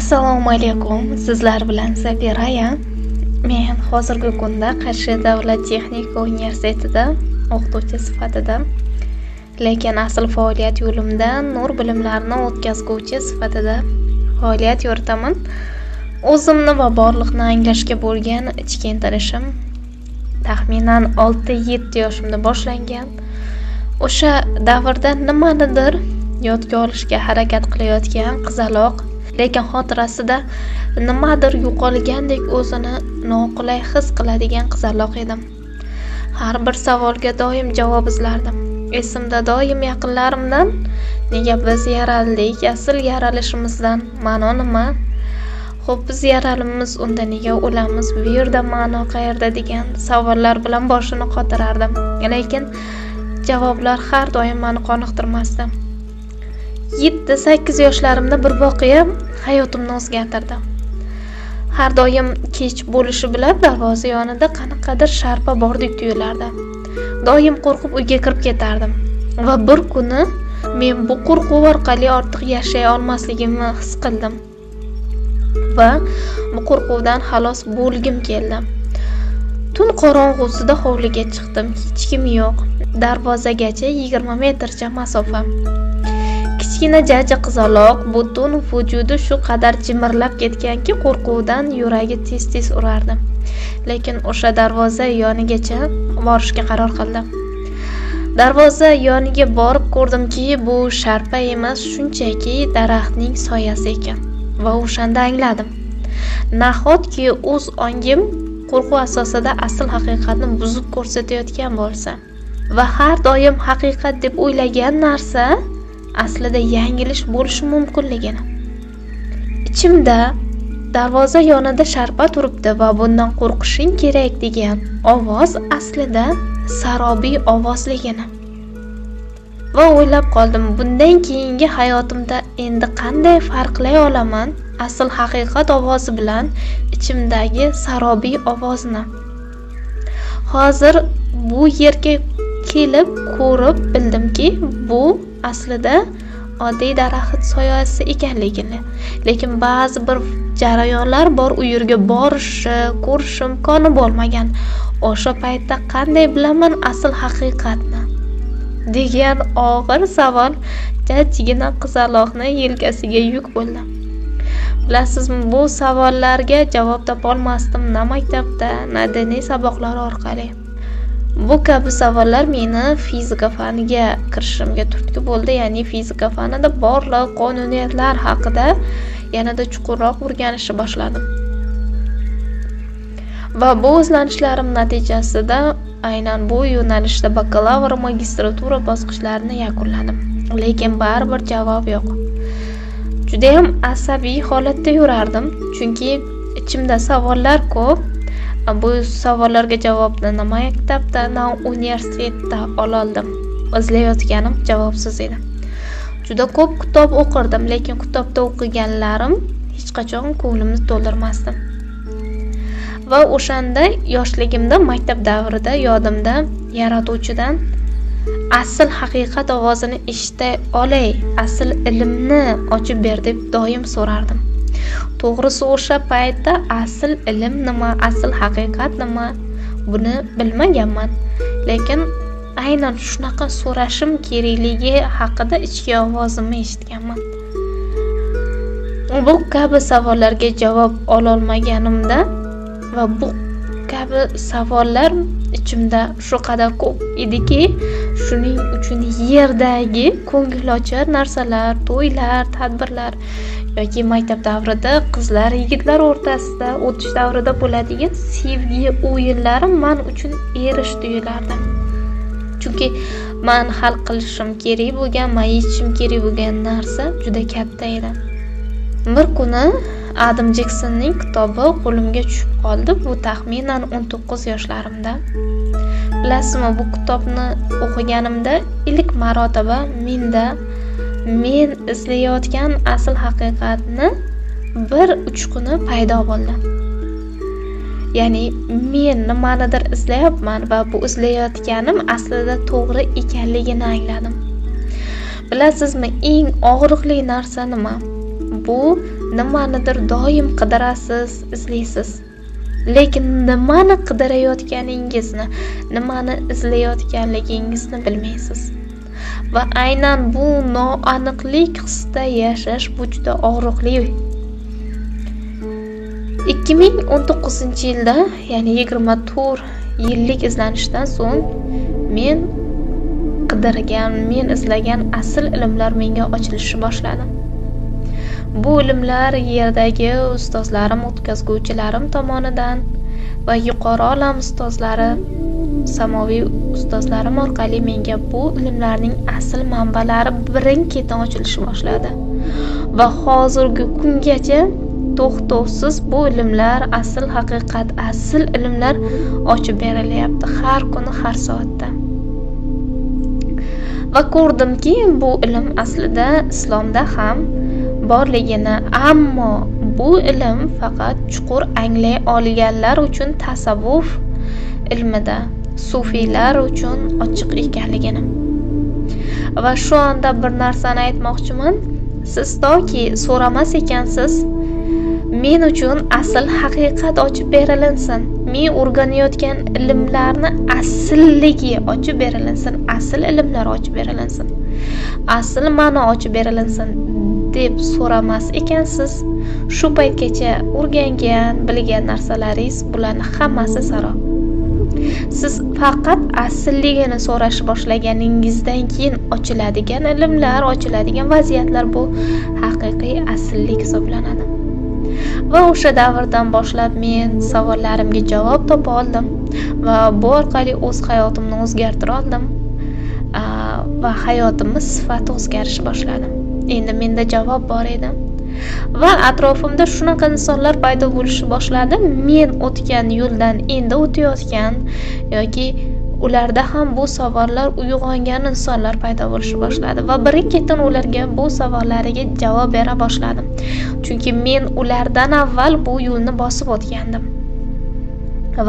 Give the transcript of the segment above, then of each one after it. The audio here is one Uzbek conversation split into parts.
Assalomu alaykum, sizlar bilan Sabiraya. Men hozirgi kunda Qarshi davlat texnika universitetida o'qituvchi sifatida, lekin asl faoliyat yo'limda nur bilimlarini o'tkazguvchi sifatida faoliyat yuritaman. O'zimni va borliqni anglashga bo'lgan ichki intilishim taxminan 6-7 yoshimda boshlangan. O'sha davrda nimanidir yodga olishga harakat qilayotgan qizaloq, lekin xotirasida nimadir yo'qolgandek o'zini noqulay his qiladigan qizaloq edim. Har bir savolga doim javob izlardim. Esimda doim yaqinlarimdan nega biz yaraldik, asl yaralishimizdan ma'no nima? Xo'p, biz yaralimiz, unda nega o'lamiz, bu yerda ma'no qayerda degan savollar bilan boshini qotirardim. Lekin javoblar har doim meni qoniqtirmasdi. 7-8 yoshlarimda bir voqea hayotimni o'zgartirdi. Har doim kech bo'lishi bilan darvoza yonida qanaqadir sharpa bordek tuyulardi. Doim qo'rqib uyga kirib ketardim va bir kuni men bu qo'rquv orqali ortiq yashay olmasligimni his qildim va bu qo'rquvdan xalos bo'lgim keldi. Tun qorong'usida hovliga chiqdim. Hech kim yo'q. Darvozagacha 20 metrcha masofa. Kichkina jaji qizaloq butun vujudi shu qadar jimirlab ketganki, qo'rquvdan yuragi tez-tez urardi. Lekin o'sha darvoza yonigacha borishga qaror qildi. Darvoza yoniga borib ko'rdimki, bu sharpa emas, shunchaki daraxtning soyasi ekan. Va o'shanda angladim. Nahotki o'z ongim qo'rquv asosida asl haqiqatni buzib ko'rsatayotgan bo'lsa va har doim haqiqat deb o'ylagan narsa aslida yanglish bo'lishi mumkinligini. Ichimda darvoza yonida sharpa turibdi va bundan qo'rqishing kerak degan ovoz aslida sarobiy ovozligini. Va o'ylab qoldim, bundan keyingi hayotimda endi qanday farqlay olaman asl haqiqat ovozi bilan ichimdagi sarobiy ovozni. Hozir bu yerga kelib ko'rib bildimki, bu aslida oddiy daraxt soyasi ekanligini. Lekin ba'zi bir jarayonlar bor, u yerga borishi, ko'rish imkoni bo'lmagan. O'sha paytda qanday bilaman asl haqiqatni? Degan og'ir savol jajjigina qizaloqni yelkasiga yuk bo'ldi. Bilasizmi, bu savollarga javob topolmasdim na maktabda, na diniy saboqlar orqali. Bu kabi savollar meni fizika faniga kirishimga turtki bo'ldi, ya'ni fizika fanida borliq qonuniyatlar haqida yanada chuqurroq o'rganishni boshladim. Va bu izlanishlarim natijasida aynan bu yo'nalishda bakalavr, magistratura bosqichlarini yakunladim. Lekin baribir javob yo'q. Judayam asabiy holatda yurardim, chunki ichimda savollar ko'p. Bu savollarga javobni na maktabda, na universitetda ololdim. Izlayotganim javobsiz edi. Juda ko'p kitob o'qirdim, lekin kitobda o'qiganlarim hech qachon ko'nglimni to'ldirmasdi. Va o'shanda yoshligimda maktab davrida yodimda yaratuvchidan asl haqiqat ovozini eshita olay, asl ilmni ochib ber deb doim so'rardim. To'g'risi o'sha paytda asl ilm nima, asl haqiqat nima buni bilmaganman. Lekin aynan shunaqa so'rashim kerakligi haqida ichki ovozimni eshitganman. Bu kabi savollarga javob ololmaganimda va bu kabi savollar ichimda shu qadar ko'p ediki, shuning uchun yerdagi ko'ngilochar narsalar, to'ylar, tadbirlar yoki maktab davrida qizlar, yigitlar o'rtasida o'tish davrida bo'ladigan sevgi o'yinlari man uchun erish tuyulardi. Chunki man hal qilishim kerak bo'lgan, man yechishim kerak bo'lgan narsa juda katta edi. Bir kuni Adam Jeksonning kitobi qo'limga tushib qoldi. Bu taxminan 19 yoshlarimda. Bilasizmi, bu kitobni o'qiganimda ilk marotaba menda men izlayotgan asl haqiqatni bir uchquni paydo bo'ldi. Ya'ni men nimanidir izlayapman va bu izlayotganim aslida to'g'ri ekanligini angladim. Bilasizmi, eng og'riqli narsa nima? Bu nimanidir doim qidirasiz, izlaysiz. Lekin nimani qidirayotganingizni, nimani izlayotganligingizni bilmaysiz. Va aynan bu noaniqlik hisda yashash bu juda og'riqli. 2019-yilda, ya'ni 24 yillik izlanishdan so'ng men qidirgan, men izlagan asl ilmlar menga ochilishni boshladi. Bu ilmlar yerdagi ustozlarim, o'tkazguvchilarim tomonidan va yuqori olam ustozlari, samoviy ustozlarim orqali menga bu ilmlarning asl manbalari birin-ketin ochilishni boshladi. Va hozirgi kungacha to'xtovsiz bu ilmlar, asl haqiqat, asl ilmlar ochib berilyapti har kuni, har soatda. Va ko'rdimki, bu ilm aslida islomda ham borligini, ammo bu ilm faqat chuqur anglay olganlar uchun tasavvuf ilmida, sufiylar uchun ochiq ekanligini. Va shu onda bir narsani aytmoqchiman. Siz toki so'ramas ekansiz, men uchun asl haqiqat ochib berilinsin, men o'rganayotgan ilmlarni aslligi ochib berilinsin, asl ilmlar ochib berilinsin, asl ma'no ochib berilinsin deb so'ramas ekansiz, shu paytgacha o'rgangan, bilgan narsalaringiz bularni hammasi sarob. Siz faqat aslligini so'rash boshlaganingizdan keyin ochiladigan ilmlar, ochiladigan vaziyatlar bu haqiqiy asllik hisoblanadi. Va o'sha davrdan boshlab men savollarimga javob topa oldim va bu orqali o'z hayotimni o'zgartira oldim va hayotimni sifati o'zgarish boshladi. Endi menda javob bor edi. Va atrofimda shunaqa insonlar paydo bo'lishni boshladi. Men o'tgan yo'ldan endi o'tayotgan yoki ularda ham bu savollar uyg'ongan insonlar paydo bo'lishni boshladi va birin-ketin ularga bu savollariga javob bera boshladim. Chunki men ulardan avval bu yo'lni bosib o'tgandim.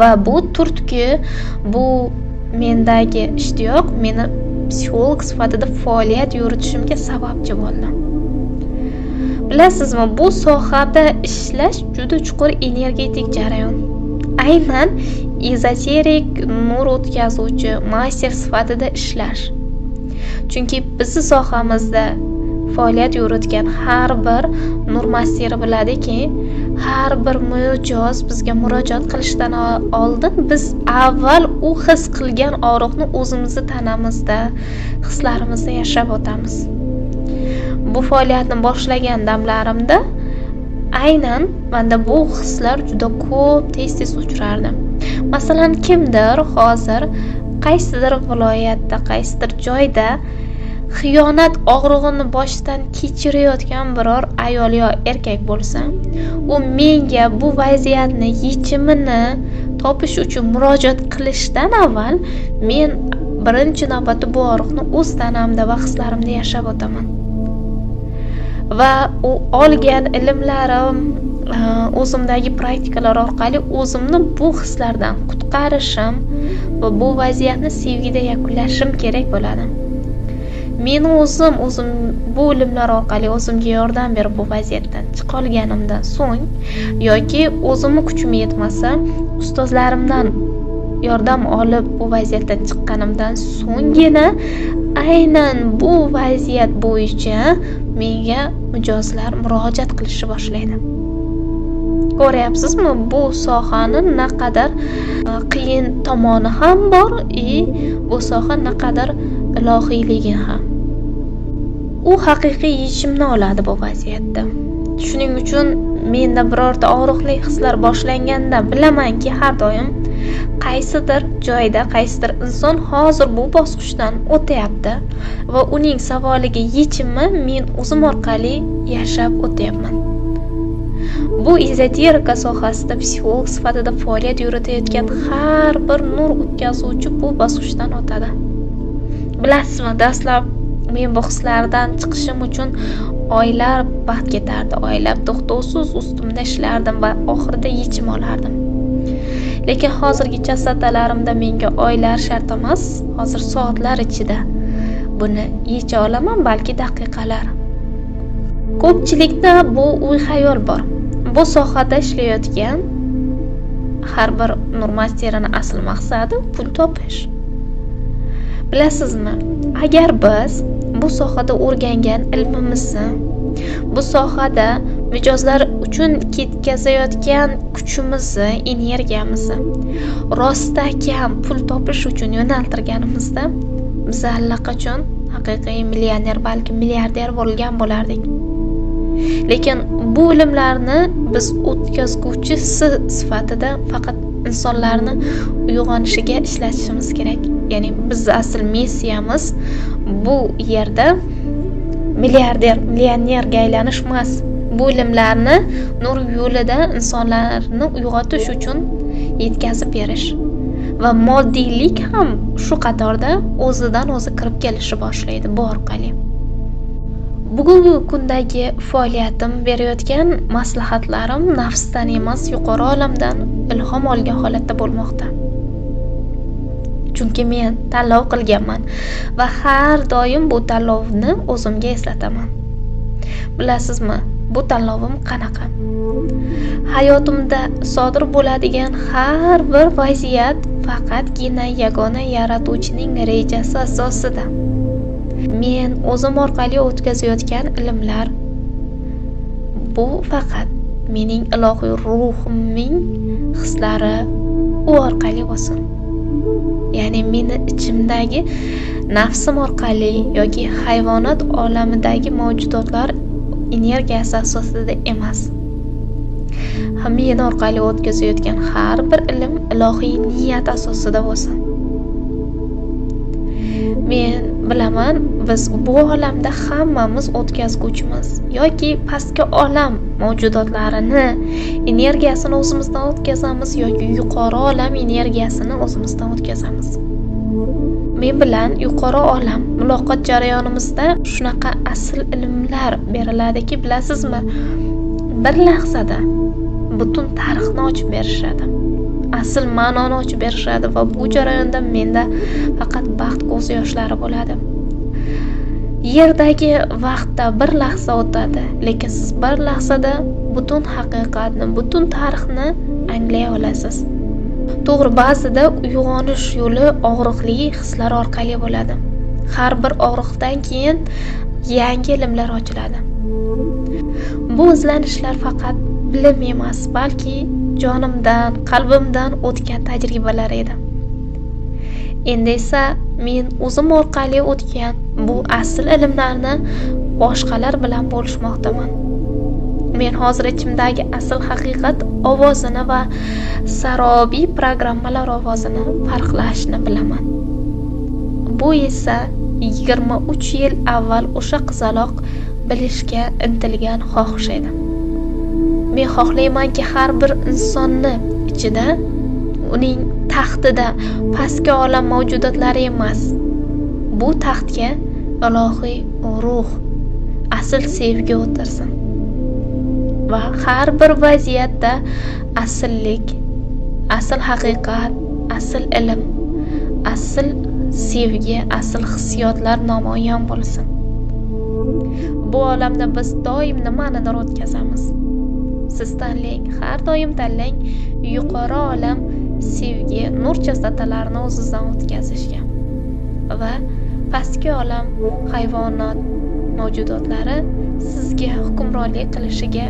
Va bu turtki, bu mendagi ishtiyoq meni psixolog sifatida faoliyat yuritishimga sababchi bo'ldi. Bilasizmi, bu sohada ishlash juda chuqur energetik jarayon. Aynan ezoterik nur o'tkazuvchi master sifatida ishlash. Chunki bizni sohamizda faoliyat yuritgan har bir nur masteri biladiki, har bir mijoz bizga murojaat qilishdan oldin biz avval u his qilgan og'riqni o'zimizni tanamizda, hislarimizda yashab o'tamiz. Bu faoliyatni boshlagan damlarimda aynan menda bu hislar juda ko'p tez-tez uchrardi. Masalan, kimdir hozir qaysidir viloyatda, qaysidir joyda xiyonat og'rig'ini boshdan kechirayotgan biror ayol yo erkak bo'lsa, u menga bu vaziyatni yechimini topish uchun murojaat qilishdan avval men birinchi navbatda bu og'riqni o'z tanamda va hislarimda yashab o'taman. Va u olgan ilmlarim, o'zimdagi praktikalar orqali o'zimni bu hislardan qutqarishim va bu vaziyatni sevgida yakunlashim kerak bo'ladi. Men o'zim bu ilmlar orqali o'zimga yordam berib bu vaziyatdan chiqa olganimdan so'ng yoki o'zimni kuchim yetmasa ustozlarimdan yordam olib bu vaziyatdan chiqqanimdan so'nggina aynan bu vaziyat bo'yicha menga mijozlar murojaat qilishni boshlaydi. Ko'ryapsizmi, bu sohani naqadar qiyin tomoni ham bor, bu soha naqadar ilohiyligi ham. U haqiqiy yechimni oladi bu vaziyatda. Shuning uchun menda birorta og'riqli hislar boshlanganda bilamanki, har doim qaysidir joyda qaysidir inson hozir bu bosqichdan o'tayapti va uning savoliga yechimni men o'zim orqali yashab o'tayapman. Bu ezoterika sohasida psixolog sifatida faoliyat yuritayotgan har bir nur o'tkazuvchi bu bosqichdan o'tadi. Bilasizmi, dastlab men bu hislardan chiqishim uchun oylab vaqt ketardi, oylab to'xtovsiz ustimda ishlardim va oxirida yechim olardim. Lekin hozirgi chastotalarimda menga oylar shart emas, hozir soatlar ichida buni yecha olaman, balki daqiqalar. Ko'pchilikda bu o'y-xayol bor. Bu sohada ishlayotgan har bir nur masterini asl maqsadi pul topish. Bilasizmi, agar biz bu sohada o'rgangan ilmimizni, bu sohada mijozlar uchun ketkazayotgan kuchimizni, energiyamizni rostakam pul topish uchun yo'naltirganimizda biz allaqachon haqiqiy millioner, balki milliarder bo'lgan bo'lardik. Lekin bu ilmlarni biz o'tkazguvchisi sifatida faqat insonlarni uyg'onishiga ishlatishimiz kerak. Ya'ni biz asl missiyamiz bu yerda milliarder, millionerga aylanish emas. Bu ilmlarni nur yo'lida insonlarni uyg'otish uchun yetkazib berish va moddiylik ham shu qatorda o'zidan o'zi kirib kelishni boshlaydi bu orqali. Bugungi kundagi faoliyatim, berayotgan maslahatlarim nafsdan emas, yuqori olamdan ilhom olgan holatda bo'lmoqda. Chunki men tanlov qilganman va har doim bu tanlovni o'zimga eslataman. Bilasizmi, bu tanlovim qanaqa? Hayotimda sodir bo'ladigan har bir vaziyat faqatgina yagona yaratuvchining rejasi asosida. Men o'zim orqali o'tkazayotgan ilmlar bu faqat mening ilohiy ruhimning hislari u orqali bo'lsin. Ya'ni meni ichimdagi nafsim orqali yoki hayvonot olamidagi mavjudotlar energiyasi asosida emas. Men orqali o'tkazayotgan har bir ilm ilohiy niyat asosida bo'lsin. Men bilaman, biz bu olamda hammamiz o'tkazguvchimiz yoki pastki olam mavjudotlarini energiyasini o'zimizdan o'tkazamiz yoki yuqori olam energiyasini o'zimizdan o'tkazamiz. Men bilan yuqori olam muloqot jarayonimizda shunaqa asl ilmlar beriladiki, bilasizmi, bir lahzada butun tarixni ochib berishadi. Asl ma'noni ochib berishadi va bu jarayonda menda faqat baxt ko'z yoshlari bo'ladi. Yerdagi vaqtda bir lahza o'tadi, lekin siz bir lahzada butun haqiqatni, butun tarixni anglay olasiz. To'g'ri, ba'zida uyg'onish yo'li og'riqli hislar orqali bo'ladi. Har bir og'riqdan keyin yangi ilmlar ochiladi. Bu izlanishlar faqat bilim emas, balki jonimdan, qalbimdan o'tgan tajribalar edi. Endi esa men o'zim orqali o'tgan bu asl ilmlarni boshqalar bilan bo'lishmoqdaman. Men hozir ichimdagi asl haqiqat ovozini va sarobiy programmalar ovozini farqlashni bilaman. Bu esa 23 yil avval o'sha qizaloq bilishga intilgan xohish edi. Men xohlaymanki, har bir insonni ichida, uning taxtida pastki olam mavjudotlari emas, bu taxtga ilohiy ruh, asl sevgi o'tirsin. Va har bir vaziyatda asllik, asl haqiqat, asl ilm, asl sevgi, asl hissiyotlar namoyon bo'lsin. Bu olamda biz doim nimanidir o'tkazamiz. Siz tanlang, har doim tanlang yuqori olam sevgi, nur chastotalarini o'zizdan o'tkazishga va pastki olam hayvonot mavjudotlari sizga hukmronlik qilishiga